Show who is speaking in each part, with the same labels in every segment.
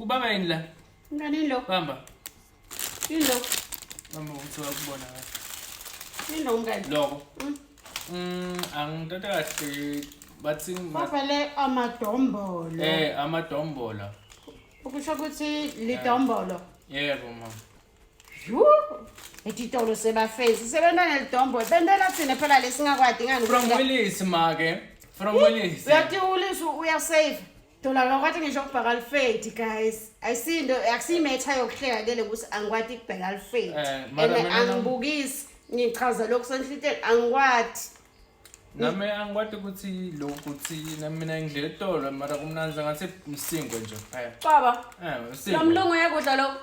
Speaker 1: Ubamba yini la?
Speaker 2: Mngani lo.
Speaker 1: Bamba.
Speaker 2: Yini lo?
Speaker 1: Bamba ukuthi wakubona kahle.
Speaker 2: Yini lo mngani?
Speaker 1: Loko. Angithatha kahle bathi
Speaker 2: Bavele amadombolo.
Speaker 1: eh amadombola.
Speaker 2: Ukusho ukuthi lidombolo.
Speaker 1: Yebo mama.
Speaker 2: Yhu! Etitolo sebafesi sebenta nelidombolo. Bentela thina phela lesingakwadi ngani.
Speaker 1: From Willis make. From Willis.
Speaker 2: Uyatiwulisa uyasave. Thola akakwati ngisho ukubhaka alifedi guys. Ayisinto akusiyimetha yokuhleka ke le ukuthi angikwati ukubheka alifedi.
Speaker 1: Eh, mara
Speaker 2: And
Speaker 1: mina
Speaker 2: angibukisi ngichaza lokhu senhliteni angikwati.
Speaker 1: Nami angikwati ukuthi lokhu ukuthi nami mina ngidlela etolo mara kumnandzi ngathi msingwe nje kuphela.
Speaker 2: Baba,
Speaker 1: Eh,
Speaker 2: lo
Speaker 1: msingwe.
Speaker 2: mlungu uyakudla lokhu.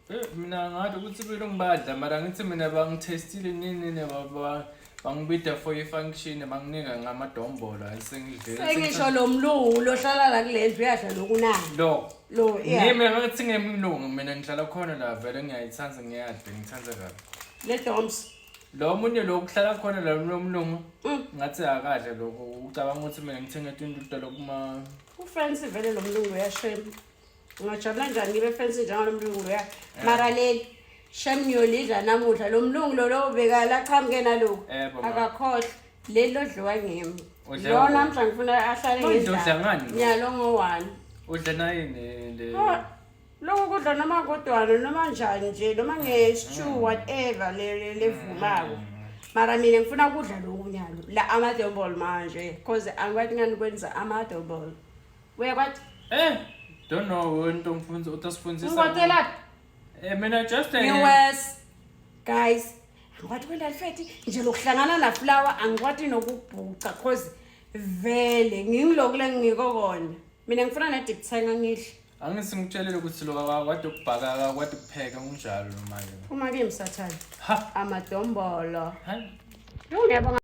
Speaker 1: Eh, mina ngathi ukuthi belungu badla mara ngithi mina bangithestile nini nini bangibida for i-function banginika ngamadombolo sengidlela.
Speaker 2: Sengisho lo mlungu lohlala la kule ndlu uyadla lokhu na.
Speaker 1: Lo.
Speaker 2: Lo yeah.
Speaker 1: Ngimi ngathi ngemlungu mina ngihlala khona la vele ngiyayithanda ngiyadla ngithanda kabi.
Speaker 2: Le doms.
Speaker 1: Lo munye lo kuhlala khona la lo mlungu ngathi akadle lokho ucabanga ukuthi mina ngithenga into lokuma
Speaker 2: Ufensi vele lo mlungu uyashema. Ngingajabula njani ngibe fancy njengalo mlungu loya. Mara leli shem ngiyolidla namuhla lo mlungu lo lo bekala qhamuke naloku.
Speaker 1: Eh, baba.
Speaker 2: Akakhohlwa leli lodliwa ngimi.
Speaker 1: Udla
Speaker 2: Lo
Speaker 1: ngo-
Speaker 2: namhla ngifuna ahlale
Speaker 1: Manje udla ngani lo?
Speaker 2: Nyalo ngo-one.
Speaker 1: Udla nayini le
Speaker 2: Oh, Lokhu kudla noma kodwana noma njani nje noma nge-stew whatever levumako. Mara mina ngifuna ukudla lokhu nyalo la amadombolo manje cause angikwati ngani kwenza amadombolo. Uyakwati?
Speaker 1: Eh, don't know into ngifundisa utasifundisa.
Speaker 2: Ngikwatelaphi?
Speaker 1: Eh mina just eh,
Speaker 2: Ngiwes. Guys, angikwati kwenta lifethi nje lokuhlangana na flower angikwati nokubhuca cause vele ngingiloku lengingiko kona. Mina ngifuna ne deep thenga ngidle.
Speaker 1: Angithi ngikutshelile ukuthi lo akakwadi ukubhaka akakwadi ukupheka kunjalo noma ke.
Speaker 2: Uma kimi sathane.
Speaker 1: Ha.
Speaker 2: Amadombolo.
Speaker 1: Ha.
Speaker 2: Ngiyabonga.